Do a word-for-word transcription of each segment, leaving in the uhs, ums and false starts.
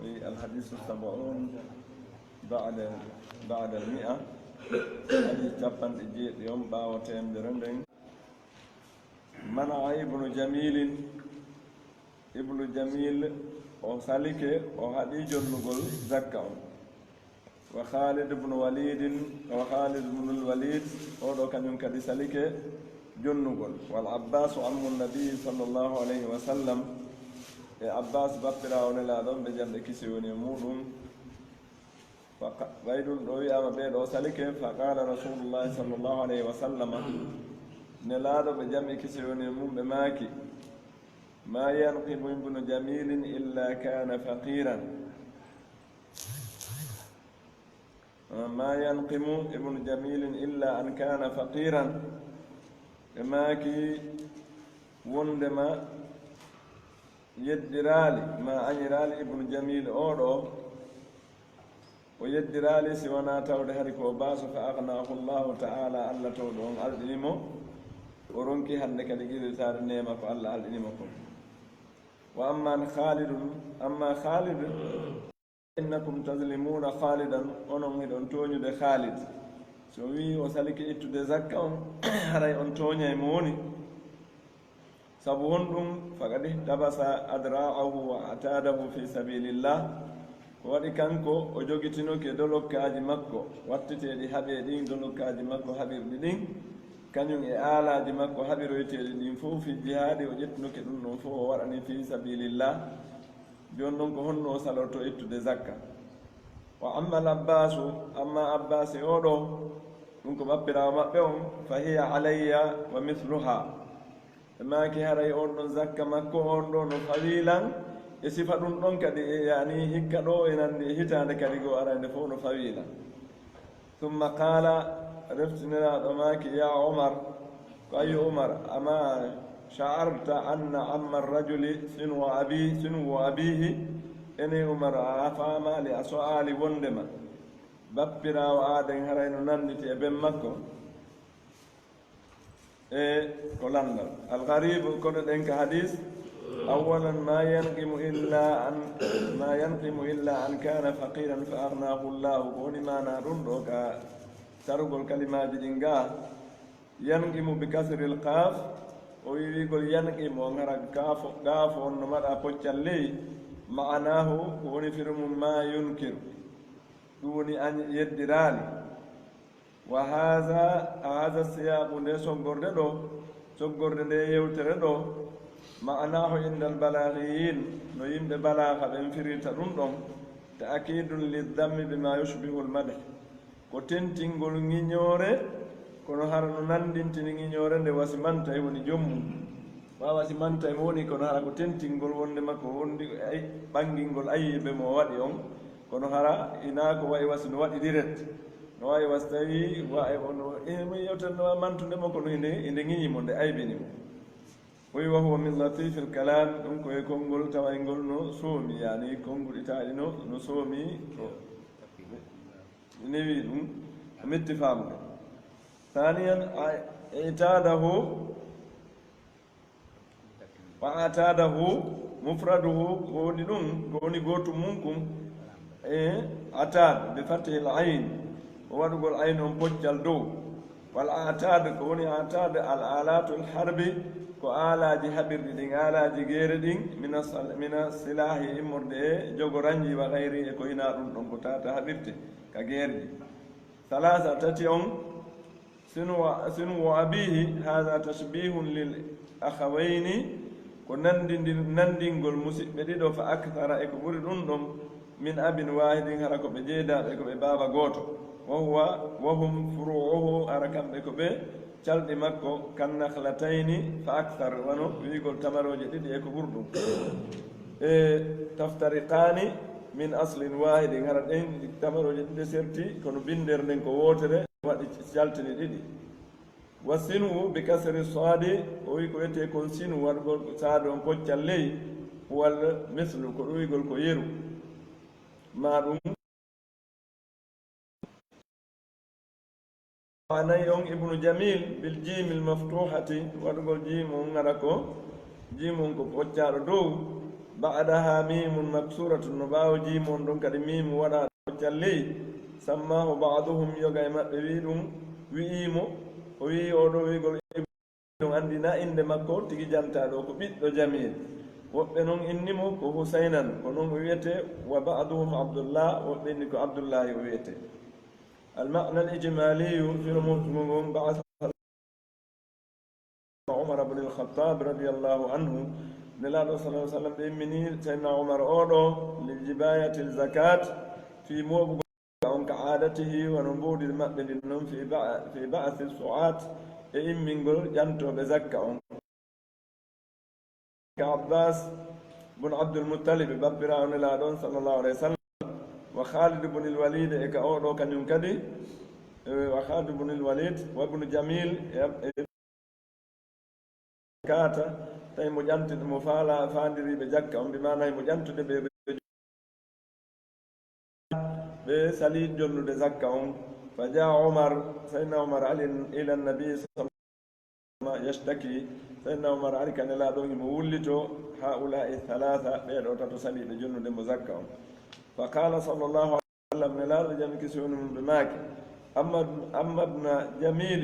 الحديث السبعون بعد، بعد المئة. Hadis cappanɗe jeeɗiɗi on ɓaawo teemedere nden. منع ابن جميل، Ibnu Jamil, o salike, o haɗi jonnugol zakka on. وخالد بن وليد، وخالد بن الوليد, oo ɗoo kañun kadi salike jonnugol. والعباس عم النبي صلى الله عليه وسلم، e Abbas, bappiraawo Nelaaɗo on, ɓe jam e kisiyee woni e muuɗum. Fa qa-, ɓay ɗun ɗoo wi'aama ɓee ɗoo salike, فقال رسول الله صلى الله عليه وسلم، Nelaaɗo, ɓe jam e kisiyee woni e mum, ɓe maaki: ما ينقم ابن جميل إلا كان فقيرا. ما ينقم ابن جميل إلا أن كان فقيرا. Ɓe maaki wondema yeddiraali, maa añiraali Ibnu Jamil oo ɗoo, o yeddiraali si wanaa tawde hari ko o baaso, فأغناه الله تعالى, Alla Toowɗo on alɗini mo, o ronki hannde kadi qirritaade neema ko Alla alɗini mo kon. وأما خالد، Ammaa Khaalid, إنكم تظلمون خالدا، onon hiɗon tooñude Khaalid. Si o wi'i o salike ittude zakka on, haray on tooñay mo woni. Sabu honɗun? فقد احتبس أدراعه وأعتاده في سبيل الله. Ko waɗi kanko o jogitinoke dolokkaaji makko, watteteeɗi haɓee ɗin, dolokkaaji makko haɓirɗi ɗin, kañun e aalaaji makko haɓiroyteeɗi ɗin fow, في الجهاد, o ƴettinoke ɗun ɗon fow o waɗani في سبيل الله. Jooni non, ko honno o salortoo ittude zakka? وأما العباس، Ammaa Abbaasi oo ɗoo, ɗun ko ɓappiraawo maɓɓe on, فهي علي ومثلها. Ɓe maaki, haray on ɗon zakka makko on ɗoo no fawii lan, e sifa ɗun ɗon kadi, e, yaani, hikka ɗoo e nanndi e hitaande kadi goo arande fow no fawii lan. ثم قال، refti Nelaaɗo maaki: يا عمر، ko ayo Umar, أما شعرت أن عم الرجل صنو أبيه، صنو أبيه؟ Enee Umar, a faamaali, a so'aali wondema bappiraawo aaden haray no nannditi e ben makko? E ko lanndal. الغريب، kono ɗen ka hadis, أولا ما ينقم إلا أن، ما ينقم إلا أن كان فقيرا فأغناه الله. Ko woni maanaa ɗun ɗoo ka tarugol kalimaaji ɗin gaa? ينقم بكسر القاف، o wi'ugol yanqimu on hara gaafo, gaafo on no maɗa poccal ley, معناه، ko woni firi mun ما ينكر. Ɗun woni añ-, yeddiraali. وهذا، هذا السياق، ndee soggorde ɗoo, soggorde ndee yewtere ɗoo, معناه عند البلاغيين، no yimɓe balaaga ɓen firirta ɗun ɗon, تأكيد للذم بما يشبه المدح. Ko tentingol ŋiñoore, kono hara no nanndintini ŋiñoore nde wasi mantay woni jom mun. Maa wasi mantay mo woni, kono hara ko tentingol wondema ko wondi ay-, ɓanngingol ayiibe mo o waɗi on, kono hara hinaa ko wa'i wasi no waɗi direct. No wa'i wasi tawi wa-, e ono, e mo yewtere no mantunde mo, kono inde, inde ŋiñi mo, nde aybini mo. O wi'i: وهو من لطيف الكلام، ɗun ko e konngol tawayngol no soomi, yaani konngol itaaɗi no, no soomi, o newi ɗun, o metti faamude. ثانيا، اعتاده، وأعتاده مفرده، ko woni ɗun, ko woni gootun mun kun, e عتاد بفتح العين، o waɗugol ayn on poccal dow. والأعتاد، ko woni a'taad, الآلات الحرب، ko aalaaji haɓirɗi ɗin, aalaaji geere ɗin, من السل-، من السلاح، immorde e jogoranji، وغيره، e ko hinaa ɗun ɗon, ko tata haɓirte ka geere ɗin. ثلاثة، tati on, صنو، صنو أبيه، هذا تشبيه للأخوين، ko nanndindir-, nanndingol musiɓɓe ɗiɗo, فأكثر، e ko ɓuri ɗun ɗon, من أب واحد، hara ko ɓe jeydaaɓe, ko ɓe baaba gooto. وهو، وهم فروعه، hara kamɓe ko ɓe calɗi makko, كالنخلتين فأكثر، wano wi'ugol tamarooje ɗiɗi e ko ɓuri ɗun. E, تفترقان من أصل واحد، hara ɗen tamarooje ɗiɗi serti, kono binndere nden ko wootere, waɗi caltini ɗiɗi. والصنو بكسر الصاد، o wi'i ko wi'etee kon sinu, waɗugol saade on poccal ley, هو المثل، ko ɗun wi'ugol ko yeru. Maa ɗun Wa nayi on Ibnu Jamil bil jiimil maftuuhati, waɗugol jiim on hara ko, jiim on ko poccaaɗo dow, بعدها ميم مكسورة, no ɓaawo jiimu on ɗon kadi miimu waɗaaɗo calli, سماه بعضهم, yoga e maɓɓe wi'i ɗum, wi'i mo, o wi'i oo ɗoo wi'ugol ɗum anndinaa innde makko tigi jantaaɗo ko ɓiɗɗo Jamil. Woɓɓe non inni mo ko Husaynan, ko non o wi'etee, وبعضهم عبد الله, woɓɓe inni ko Abdullaahi o wi'etee. المعنى الإجمالي, firo moƴƴungo ngon, بعث عمر بن الخطاب رضي الله عنه, Nelaaɗo صلى الله عليه وسلم ɓe immini Seydina Umar oo ɗoo, لجباية الزكاة, fii mooɓugol on كعادته, wano mboodi maɓɓe ndin non, في بع-, في بعث السعاة, e immingol ƴantooɓe zakka on. كعباس بن عبد المطلب, bappiraawo Nelaaɗo on صلى الله عليه وسلم, وخالد بن الوليد, e ka oo ɗoo kañun kadi, e, وخالد بن الوليد وابن جميل, e, e, kaata, tawi mo ƴanti-, mo faala-, faandiriiɓe jakka on, bi maanaa himo ƴantude ɓe, ɓe, ɓe salii jonnude zakka on. فجاء عمر, Seydina Umar ari إلى النبي صلى الله عليه وسلم يشتكي, Seydina Umar ari ka Nelaaɗo on himo wullitoo, هؤلاء الثلاثة, ɓee ɗoo tato saliiɓe jonnude mo zakka on. فقال صلى الله عليه وسلم, Nelaaɗo jam e kisiyee woni e mun ɓe maaki, أما, أما ابن جميل,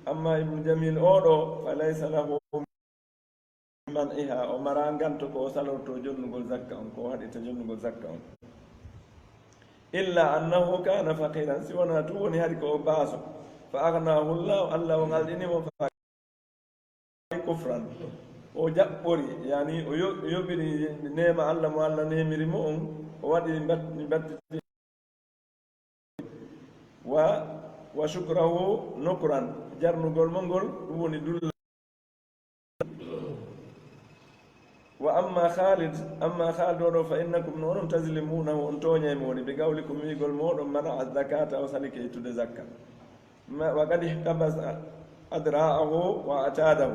ammaa Ibnu Jamil oo ɗoo, فليس له من منعها, o maraa nganto ko o salortoo jonnugol zakka on, ko o haɗirta jonnugol zakka on. إلا أنه كان فقيرا, si wonaa tun woni hari ko o baaso. فأغناه الله, Alla on alɗini mo, كفرا, o jaɓɓori, yani o yo-, o yoɓiri neema Alla mo Alla neemiri mo on, o waɗi bat-, battiti. Wa, وشكره نكرا, jarnugol mo ngol, ɗum woni dulla. وأما خالد, ammaa Khalid oo ɗoo, فإنكم, no onon, تظلمونه, on tooñay mo, woni بقولكم, wi'ugol mooɗon, منع الزكاة, o salike ittude zakka. Ma, وقد احتبس أدراعه وعتاده,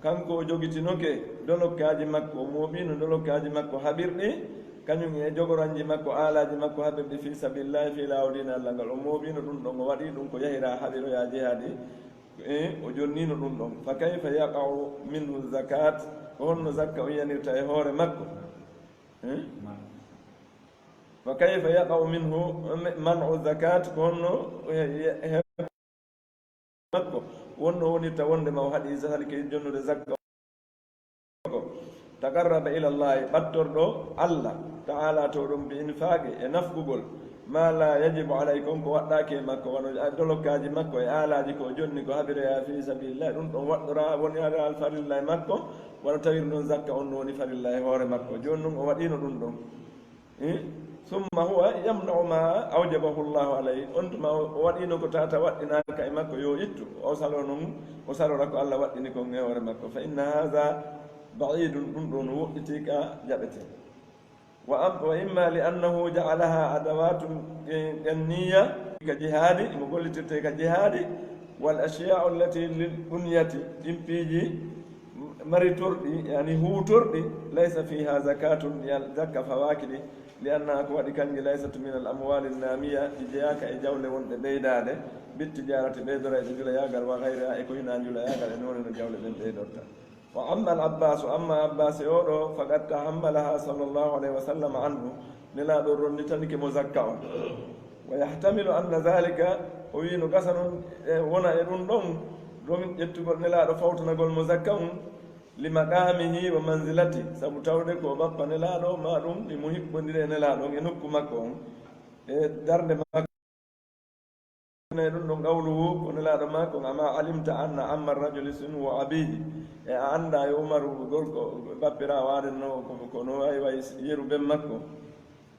kanko o jogitinoke dolokkaaji makko, o mooɓiino dolokkaaji makko haɓirɗi, kañun e jogoranji makko, aalaaji makko haɓirɗi, في سبيل الله, fii laawol diina Alla ngal. O mooɓiino ɗun ɗon, o waɗii ɗun ko yahiraa haɓiroyaa jihaadi, e o jonniino ɗun ɗon. فكيف يقع منه الزكاة, ko honno zakka on yanirta e hoore makko? Eh? فكيف يقع منه منع الزكاة, ko honno he-, he-, he-, makko wonno wonirta wonde ma o haɗi salike jonnude zakka on? تقرب إلى الله, ɓattorɗo Alla ta'ala to ɗum, بإنفاق, e nafqugol, ما لا يجب عليه, kon ko waɗɗaaki e makko, wano dolokkaaji makko e aalaaji ko o jonni ko haɓiroyaa في سبيل الله, ɗum ɗon waɗɗoraa woni alfarilla e makko, wano tawiri non zakka on no woni farilla e hoore makko. Jooni non o waɗiino ɗum ɗon. Eh? ثم هو يمنع ما أوجبه الله عليه. On tuma o, o waɗiino ko tata waɗɗinaaka e makko yo ittu. O salo non, o salora ko Alla waɗɗini kon e hoore makko. فإن هذا بعيد, ɗum ɗo no woɗɗitii ka jaɓete. وأم-، وإما لأنه جعلها أدوات غنية كجهاد, mo gollitirte ka jihaadi, والأشياء التي للبنية, ɗin piiji maritorɗi, yani huutorɗi, ليس فيها زكاة, ya-, zakka fawaaki ɗi, لأنها, ko waɗi kanji, ليست من الأموال النامية, ɗi jeyaaka e jawle wonɗe ɓeydaade, بالتجارة, ɓeydoray ɗe njulayaagal, وغيرها, e ko hinaa njulayaagal, e noone no jawle ɗen ɓeydorta. وأما العباس, amma Abbaasi oo ɗoo, فقد تحملها صلى الله عليه وسلم عنه, Nelaaɗo ronditanike mo zakka on. ويحتمل أن ذلك, o wi'i no gasa non, e wona e ɗum ɗon, ɗum ƴettugol Nelaaɗo fawtanagol mo zakka on, لمقامه ومنزلته, sabu tawde ko bappa Nelaaɗo, maa ɗum himo hiɓɓondiri e Nelaaɗo on e nokku makko on, e darnde makko. E ɗum ɗon قوله, ko Nelaaɗo maaki on, أما علمت أن عم الرجل صنو أبيه, e a anndaa yo Umaru gorko, bappiraawo aden no, ko, ko no wayi wayi yeru ben makko.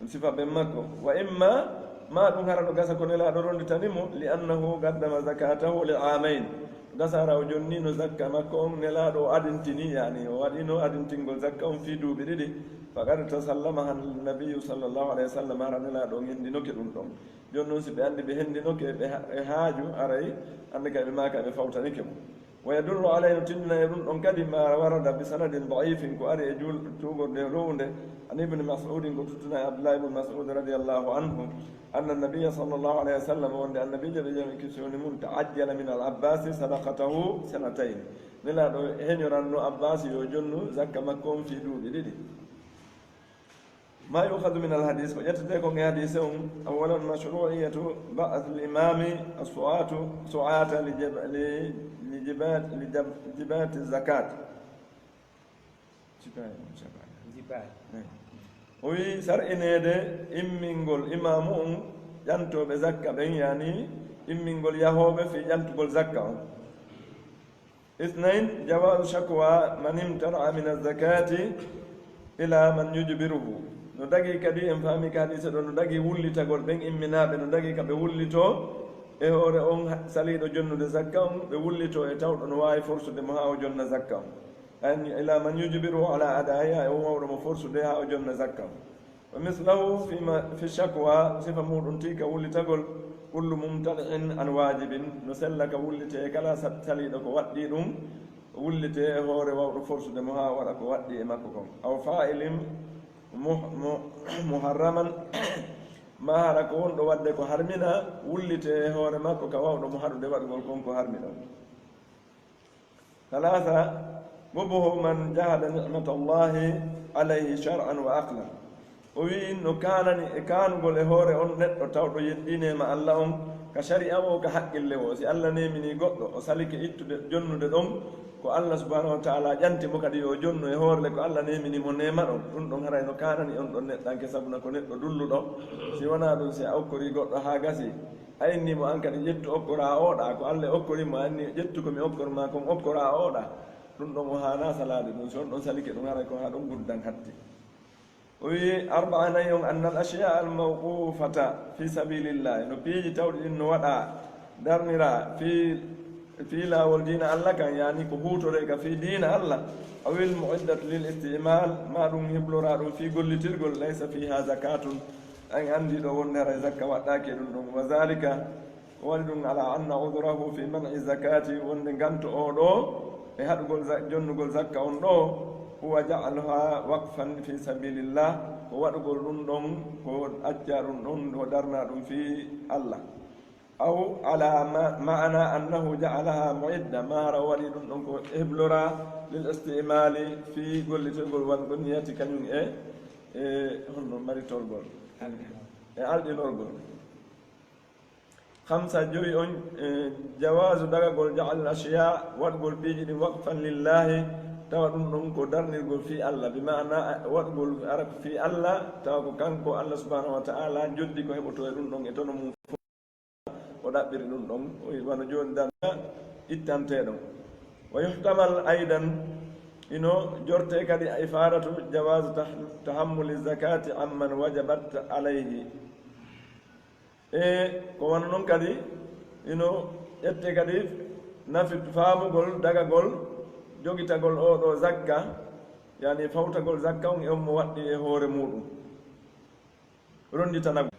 Ɗum sifa ben makko. وإما, maa ɗum hara no gasa ko Nelaaɗo ronditani mo, لأنه قدم زكاته لعامين. Gasa hara o jonniino zakka makko on, Nelaaɗo o adintini, yani o waɗiino adintingol zakka on fii duuɓi ɗiɗi. فقد تسلمها النبي صلى الله عليه وسلم, hara Nelaaɗo on hendinoke ɗum ɗon. Jooni non, si ɓe anndi ɓe hendinoke, ɓe ha-, e haaju, aray, anndi kay ɓe maaka ɓe fawtanike mo. ويدل عليه, no tinndina e ɗum ɗon kadi, ما ورد بسند ضعيف, ko ari e juul-, tuugorde lownde, عن ابن مسعود, ko tuttunaa e Abdullah ibn Mas'ud رضي الله عنه, أن النبي صلى الله عليه وسلم, wonde Annabiijo, ɓe jami kisiyoni mun, تعجل من العباس صدقته سنتين. Nelaaɗo heñoranno Abbaasi yo jonnu zakka makko on fii duuɓi ɗiɗi. ما يؤخذ من الحديث، ko ƴettetee kon e hadiise on, أولا مشروعية بعث الإمام السعاة، سعاة لجب-، ل-، لجبات، لجب-، جبات الزكاة. Jibaade, jibaade. Jibaade. Eh. O wi'i, sar'ineede immingol imaamu on ƴantooɓe zakka ɓen, yani immingol yahooɓe fii ƴantugol zakka on. اثنين، جواز شكوى من امتنع من الزكاة إلى من يجبره. No dagii kadi, en faami ka hadiise ɗoo, no dagii wullitagol ɓen imminaaɓe, no dagii ka ɓe wullitoo e hoore on ha-, saliiɗo jonnude zakka on, ɓe wullitoo e tawɗo no waawi forsude mo haa o jonna zakka on. Ay, إلى من يجبره على أدائها, e on wawɗo mo forsude haa o jonna zakka on. ومثله فيما، في الشكوى, sifa muuɗum tii ka wullitagol, كل ممتنع عن واجب, no sella ka wullitee e kala sa-, saliiɗo ko waɗɗii ɗum, wullitee e hoore wawɗo forsude mo haa o waɗa ko waɗɗii e makko kon. أو فاعل مح-، م-، محرما, maa hara ko wonɗo waɗde ko harminaa, wullitee e hoore makko ka wawɗo mo haɗude waɗugol kon ko harminaa. ثلاثة، مبهم من جحد نعمة الله عليه شرعا وعقلا. O wi'i, no kaanani e kaanugol e hoore on neɗɗo tawɗo yeddii neema Alla on, ka shari'a woo, ka haqqille woo. Si Alla neeminii goɗɗo, o salike ittude, jonnude ɗon ko Alla subhanahu wa ta'ala ƴanti mo, kadi yo o jonnu e hoore le ko Alla neemini mo neema ɗon, ɗun ɗon haray no kaanani on ɗon neɗɗanke, sabuna ko neɗɗo dulluɗo. Si wanaa ɗun, si a okkorii goɗɗo haa gasii, a innii mo an kadi, ƴettu okkoraa ooɗa, ko Alla okkori mo, a innii, ƴettu ko mi okkor maa kon, okkoraa ooɗa. Ɗun ɗon o haanaa salaade ɗun, si on ɗon salike ɗun, haray ko haa ɗon guddan hatti. O wi'i, أربعة, nayi on, أن الأشياء الموقوفة في سبيل الله, no piiji tawɗi ɗin no waɗaa, darniraa fii, fii laawol diina Alla kan, yani ko huutoree ka fii diina Alla, أو المعدة للاستعمال, maa ɗun hebloraa ɗun fii gollitirgol, ليس فيها زكاة, en anndii ɗoo wonde haray zakka waɗɗaaki e ɗun ɗon. وذلك, ko waɗi ɗun, على أن عذره في منع الزكاة, wonde nganto oo ɗoo e haɗugol za-, jonnugol zakka on ɗoo, هو جعلها وقفا في سبيل الله, ko waɗugol ɗun ɗon, ko accaa ɗun ɗon, ko darnaa ɗun fii Alla. أو على ما-، معنى أنه جعلها معدة, maa hara o waɗii ɗun ɗon ko hebloraa, للاستعمال, fii gollitirgol, والبنية, kañun e, e honno maritorgol, e alɗinorgol. خمسة, joyi on, e, جواز, dagagol, جعل الأشياء, waɗugol piiji ɗin, وقفا لله, tawa ɗun ɗon ko darnirgol fii Alla, bi ma'ana, a, waɗugol hara ko fii Alla, tawa ko kanko Alla subhanahu wa ta'ala joddi ko heɓotoo e ɗun ɗon e tono mun fow, o ɗaɓɓiri ɗun ɗon, o wi-, wano jooni darna ittantee ɗon. ويحتمل أيضا, hino jortee kadi, إفادة جواز تح-، تحمل الزكاة عمن وجبت عليه. E ko wano non kadi, hino ƴettee kadi nafi faamugol, dagagol, jogitagol oo ɗoo zakka, yani fawtagol zakka on e on mo waɗɗii e hoore muuɗum. Ronnditanagol.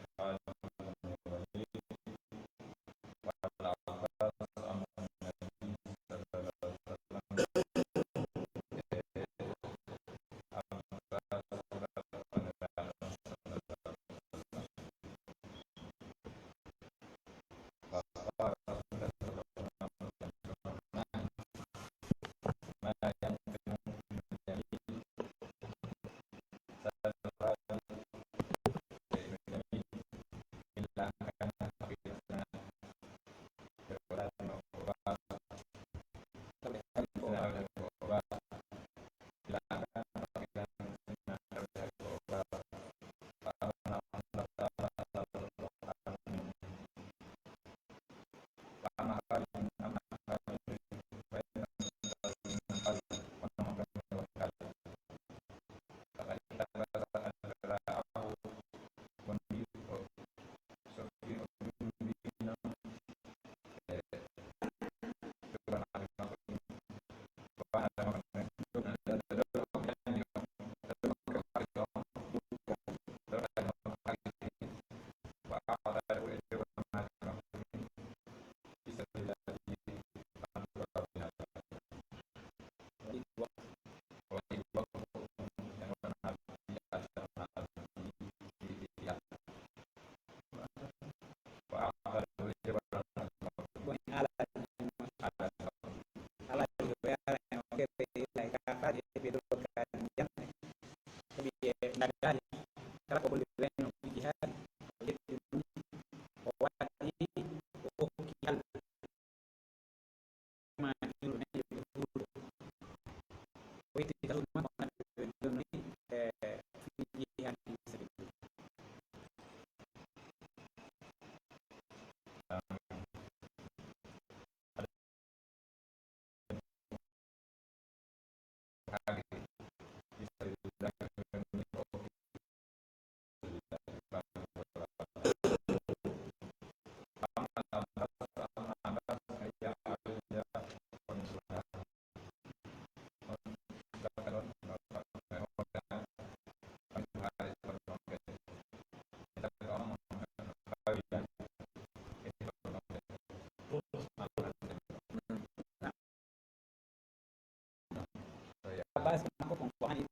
Basi makko kon ko hani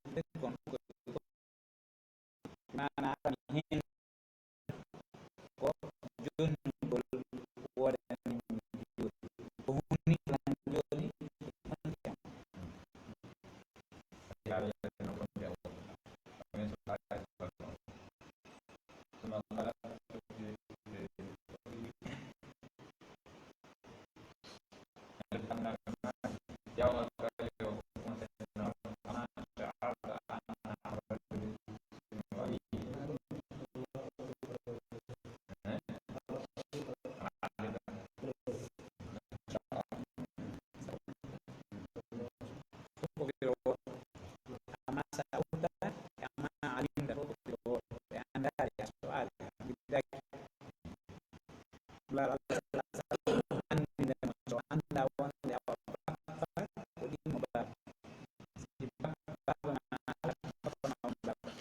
kon ko maanaa kan hen ko jonnugol woodani ko hunni lan jooni. Ko firo woo, amma sa'uta, amma alimta, ko firo woo, ɓe anndaali a su'aali, a giddaki. Pulaar Allah sallallahu alaihi wasallam anndinde ma, so annda wonde awa bakka, ko ɗimmo bakka. Si bakka, bakka ma, bakka ma on bakka.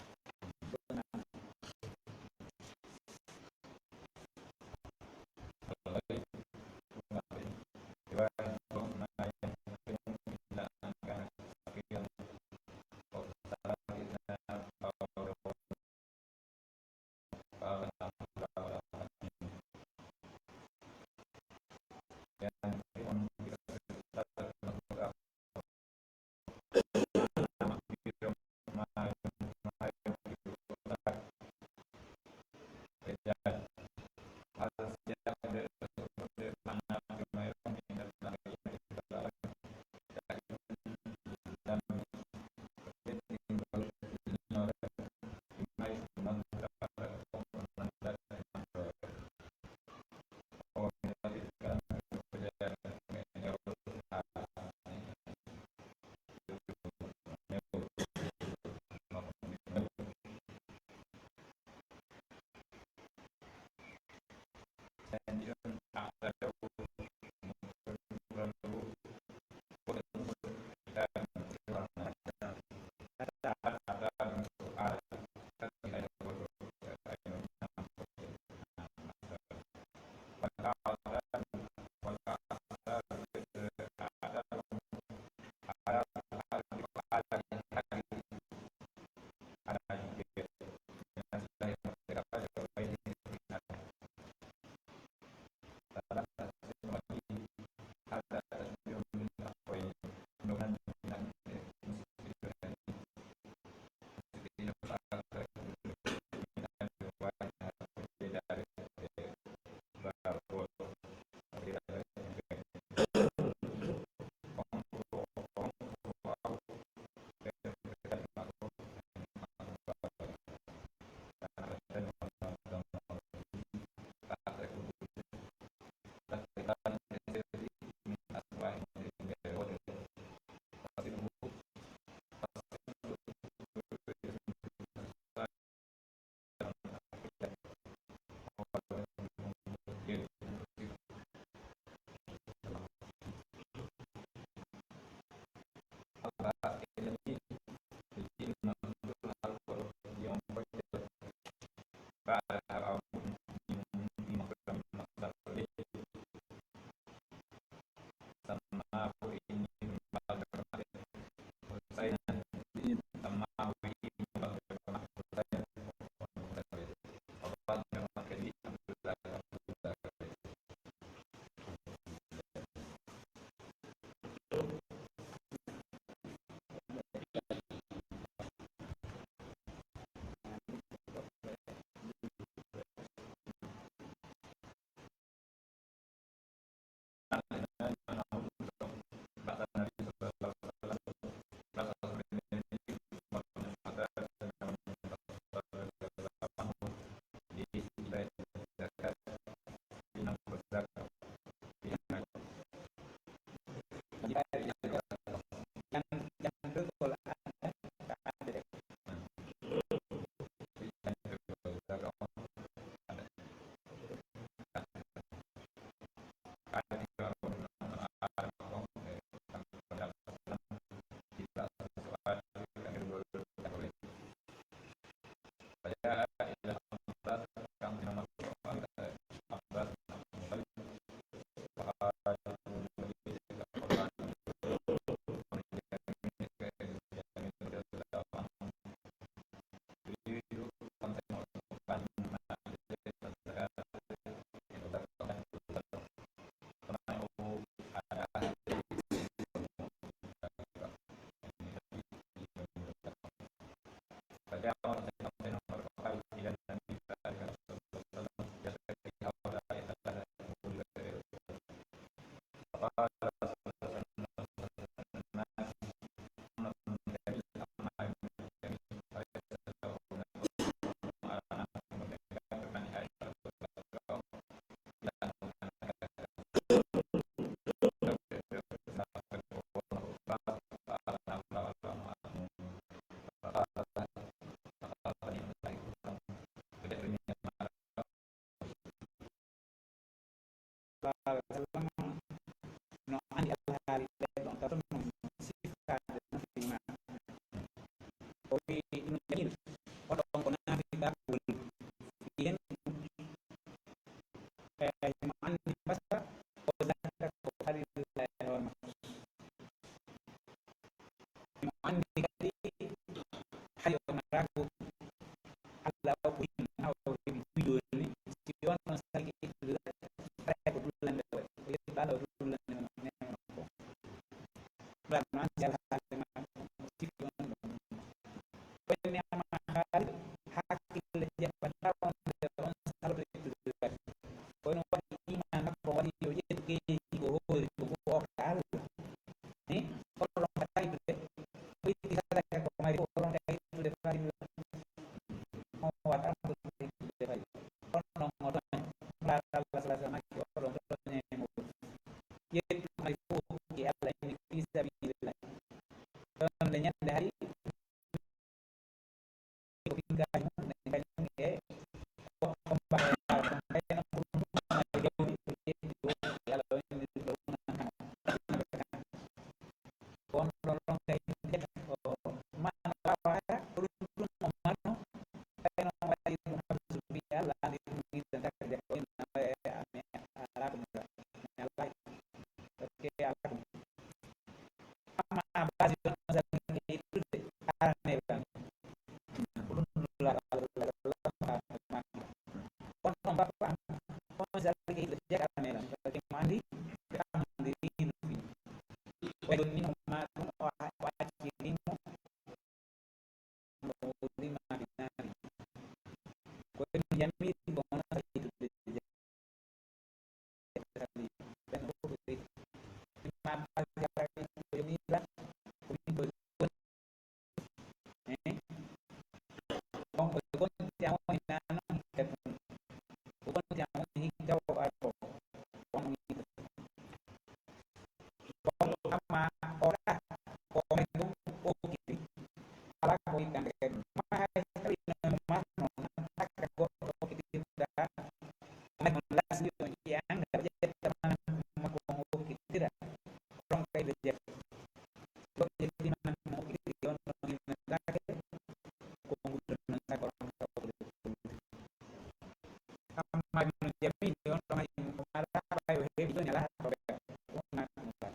Amma Ibnu Jamil, on ɗon hay mo alaa ɓay o heɓi ɗon alaa problème. On naati mo ka.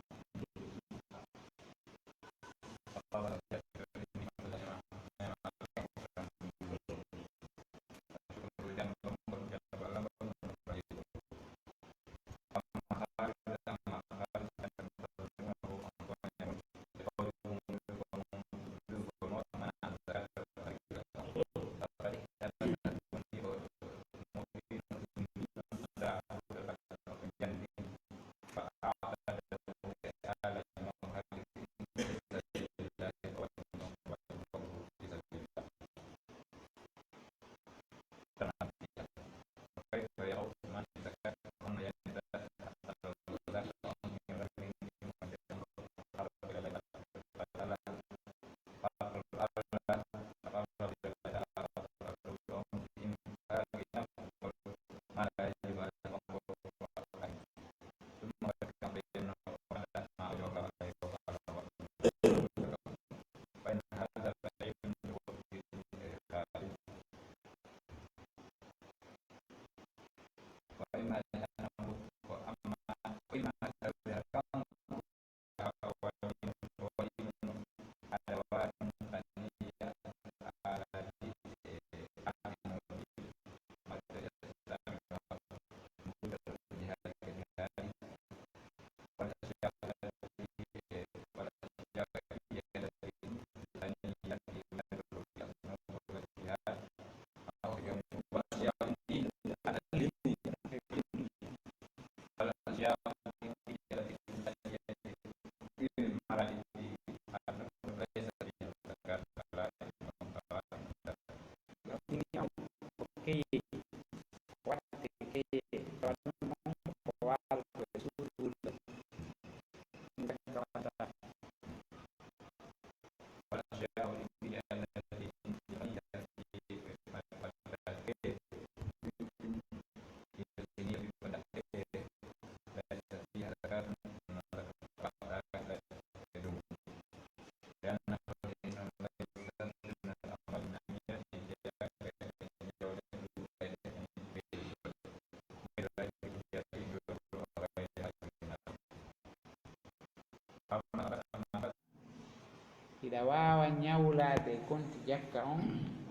Hiɗa waawa ɲawlaade e konti jakka on,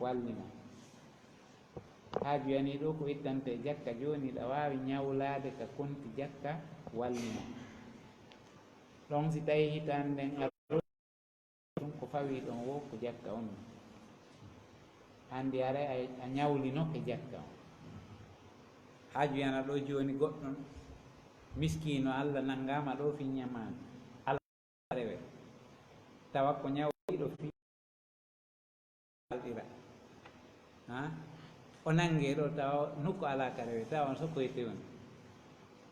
wallina. Haaju yani ɗoo ko ittante e jakka jooni, hiɗa waawi ɲawlaade ka konti jakka, wallina. Ɗon si tawii hitaande nden ɗun ko fawii ɗon woo ko jakka on. Anndi haray a, a ɲawlinoke jakka on. Haaju yana ɗoo jooni goɗɗo miskiino Alla nanngaama ɗoo fii ɲamaande. Alla rewe. Tawa ko ɲawliiɗo fii alɗira. Ha? O nanngee ɗoo tawa nokku alaa ka rewe, tawa on sokoyte on.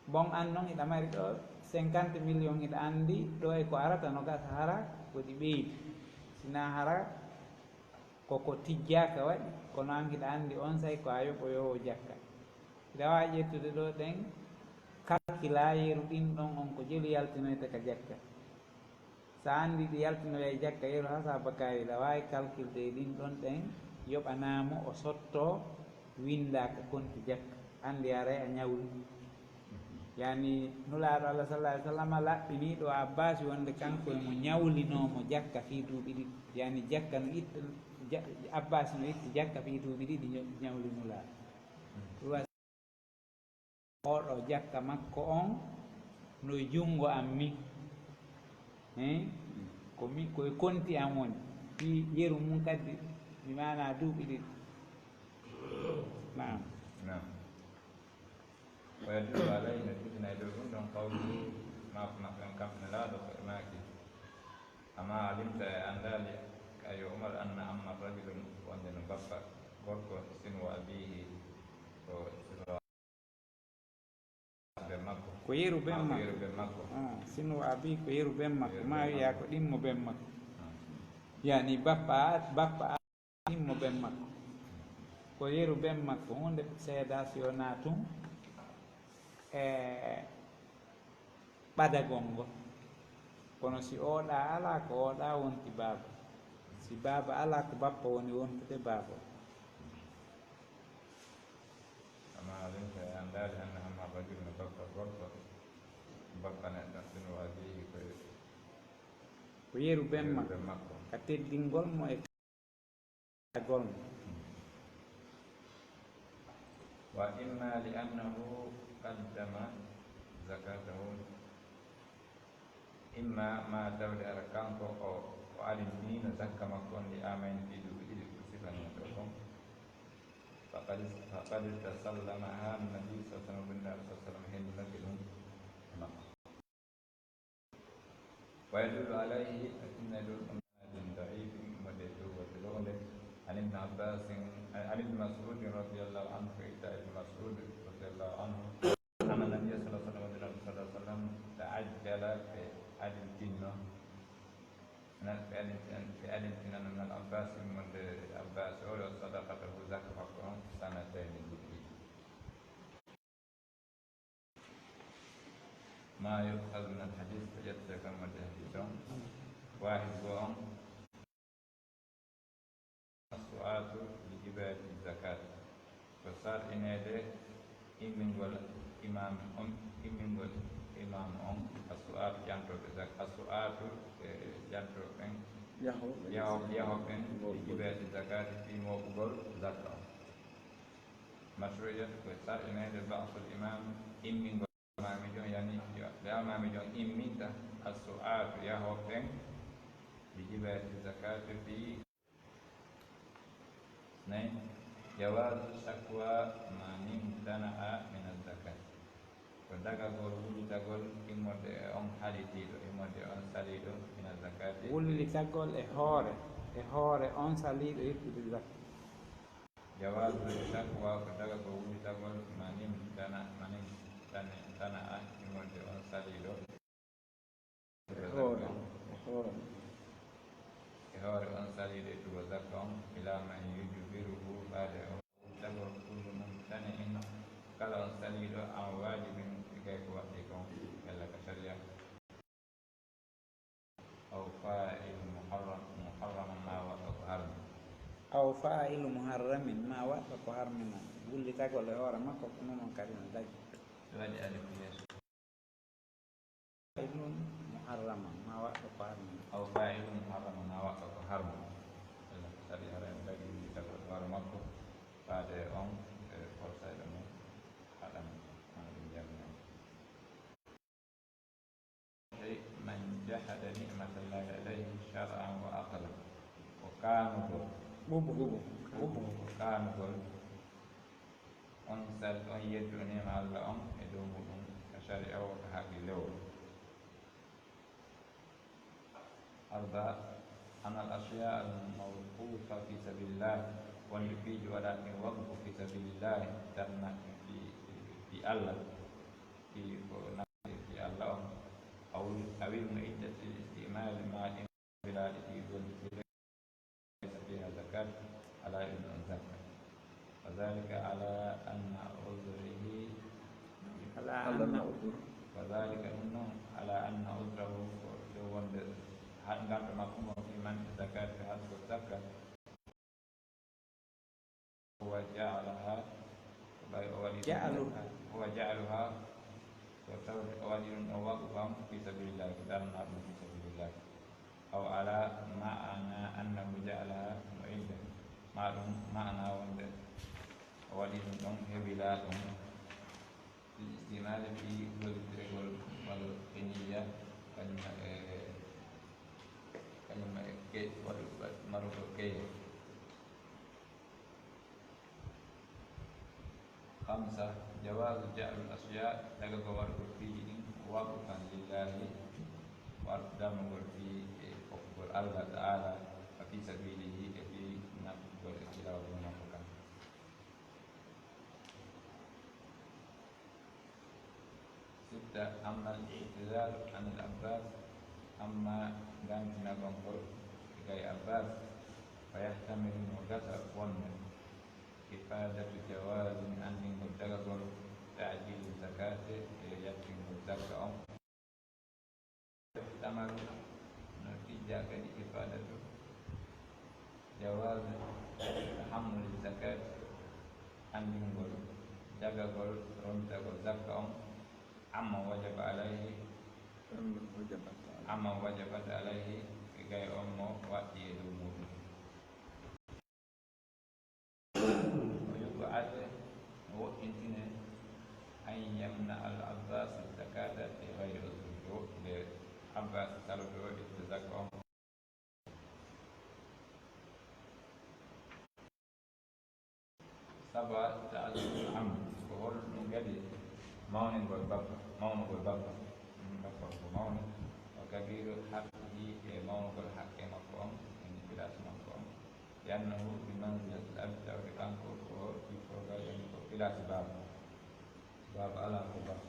Bon, an non hiɗa mari ɗoo cinquante millions, hiɗa anndi ɗoo e ko arata no gasa hara ko ɗi ɓeydi. Sinaa hara ko ko tijjaaka waɗi, kono an hiɗa anndi onsay ko a yoɓoyoowo jakka. Hiɗa waawi ƴettude ɗoo ɗen, kalkilaa yeru ɗin ɗon on ko jelu yaltinoyta ka jakka. Sa anndi ɗi yaltinoyay jakka yeru haa saabakaa, hiɗa waawi kalkilde e ɗin ɗon ɗen, yoɓanaa mo o sottoo, winndaa ka konti jakka, anndi haray a ɲawli. Yani Nulaaɗo Allah sallallaahu alayhi wa sallam laɓɓinii ɗoo Abbaasi wonde kanko e mo ɲawlinoo mo jakka fii duuɓi ɗiɗi. Yani jakka no itta, ja-, Abbaasi no itti jakka fii duuɓi ɗiɗi ɲaw-, ɲawli Nulaaɗo. Oɗo jakka makko on no e junngo an min. Hein? Ko mi, ko e konti an woni. Fii yeru mun kadi, bi maanaa duuɓi ɗiɗi. Naam. Naam. Wa yadullu alayhi, no jippina e dow ɗum ɗon, qawluhu, maako maɓɓe on kamɓe Nelaaɗo, ko ɓe maaki, "Ama alimta, e anndaali, ayo Umar, anna amma rajulun, wonde no bappa gorko, sinu abiihi, ko sinu ben makko." Ko yeru ben makko. Yeru ben makko. Ah, sinu abi ko yeru ben makko. Yeru ben makko. Ma wi'a ko ɗimmo ben makko. Ah. Yani bappa, bappa ɗimmo ben makko. Ko yeru ben makko. Huunde seedaa si wonaa tun e ɓadagol ngol. Kono si ooɗaa alaa, ko ooɗaa wonti baaba. Si baaba alaa, ko bappa woni wontude baaba. Kama alimta, e Gorko, bappa neɗɗo, ɗun waadihi ko e Ko yeru ben yeru makko. Ben makko. Ka teddingol mo e ka gol mo. وإما لأنه قدم زكاته، imma ma tawde hara kanko o, o adintiniino zakka makko on li amayni fii duuɓi ɗiɗi, ko sifanoo ɗoo kon. فقد، فقد تسلمها النبي صلى الله عليه وسلم، Nulaaɗo صلى الله عليه وسلم hendinake ɗun e makko. ويدل عليه، a tinna ɗun ɗon, بإسناد ضعيف، mo de dow wonde lownde, عن ابن عباس، عن ابن مسعود رضي الله عنه، ko itta Ibn Mas'ud رضي الله عنه، أن النبي صلى الله عليه وسلم، Nulaaɗo صلى الله عليه وسلم، تعجل، ɓe adintinno, na-, ɓe adintin-, ɓe adintinano من العباس، mo de Abbas o, صدقته، zakka makko on، سنتين، duuɓi ɗiɗi. ما يؤخذ من الحديث، ko ƴettee kon wonde hadiis on, waahid goo on, السعاة لجباية الزكاة، ko sar'ineede immingol imaam on, immingol imaam on, السعاة ƴantooɓe zak-, السعاة, e, ƴantooɓe ɓen, Yahooɓe. Yahoo-, yahooɓe ɓen, Ngol. لجباية الزكاة, fii mooɓugol zakka on. Mashru'iyyat, ko sar'ineede بعث الإمام, immingol almaamiijo on, yani, yo ɓe almaamiijo on imminta السعاة, yahooɓe ɓen, لجباية الزكاة, fii, nay, جواز شكوى من امتنع من الزكاة. Ko dagagol wullitagol immorde e on halitiiɗo, immorde e on saliiɗo, من الزكاة. Wullitagol e hoore, e hoore on saliiɗo yettude zakka. جواز الشكوى، ko dagagol wullitagol, من امتنع، من امتنع، immorde on saliiɗo. E hoore, e hoore. E hoore on saliiɗo yettugol zakka on, إلى من يجبره، faade on. Dagol كل ممتنع، kala on saliiɗo, عن واجب، e gay ko waɗɗii kon, yalla ka sariya. أو فاعل محرم، محرما، maa waɗɗo ko harmi. أو فاعل محرم، maa waɗɗo ko harmi non. Wullitagol e hoore makko ko non on kadi no dagi. Waɗi alif yeeso. فاعل محرما، maa waɗɗo ko harmi non. أو فاعل محرما، maa waɗɗo ko harmi. Ela, saɗi hara en dagi wullitagol e hoore makko, faade on, e forsayɗo mo, haɗan, ana ɗum jamma. من جحد نعمة الله عليه شرعا وعقلا. Ko kaanugol. Ɓuuɓu. Ɓuuɓu. Ɓuuɓu. Ko kaanugol. On sal-, on yeddu neema Alla on e dow muɗum ka shari'a o ka haqqille o. Arba, أن الأشياء الموقوفة في سبيل الله، wonde piiji waɗaaɗi waqfu fi sabilillahi, darna fi, fi Alla, fi ko na-, fi Alla on, أو، أو المعدة للاستعمال ما، bilaaɗi ɗi gollitire, ليس فيها زكاة، alaa e ɗum zakka. وذلك على أن عذره، على أن عذره. وذلك، ɗum non, على أن عذره، ko dow wonde ha-, ngarɗo makko ngon في منع الزكاة، haɗugol zakka. هو جعلها، ɓay o waɗi ɗum، جعلها. هو جعلها، ko tawde o waɗi ɗum ɗon وقفا في سبيل الله، ko darnaa ɗum في سبيل الله. أو على معنى أنه جعلها معدة، maa ɗum maana wonde o waɗi ɗum ɗon hebilaa ɗum, للاستعمال في gollitirgol walla e niyya, kañum e, kañum e ke-, waɗu-, marugol keye. خمسة، جواز جعل الأشياء، dagagol waɗugol piiji ɗin, وقفا لله، waɗ-, darnugol fii e fokkugol Allah Ta'ala, وفي سبيله، e fii nafugol e fii laawol makko kan. ستة، أما الاعتذار عن العباس، amma gantinagol ngol e gay Abbas, فيحتمل، no gasa wonde، إفادة جواز، anndingol dagagol، تعجيل الزكاة، e yattingol zakka on. يحتمل، no tijja kadi، إفادة جواز تحمل الزكاة، anndingol dagagol rontagol zakka on، Amman wajabat alayhi, amman wajabat alayhi, e gay on mo waɗɗii e dow muuɗum. O yub'atha, no woɗɗintine, an yamna al Abbas zakata bi gayri uzri, o woɗɗinde Abbas saloto ittude zakka on. Saba ta'azzumul am, ko holɗum kadi mawningol bappa, mawnugol bappa? Mm, bappa ko mawni. Wa kabiru haqqihi, e mawnugol haqqe makko on, yani place makko on. Li annahu bi manzilatil abi, tawde kanko ko fii forogal, yani ko place baaba. Baaba alaa ko bappa.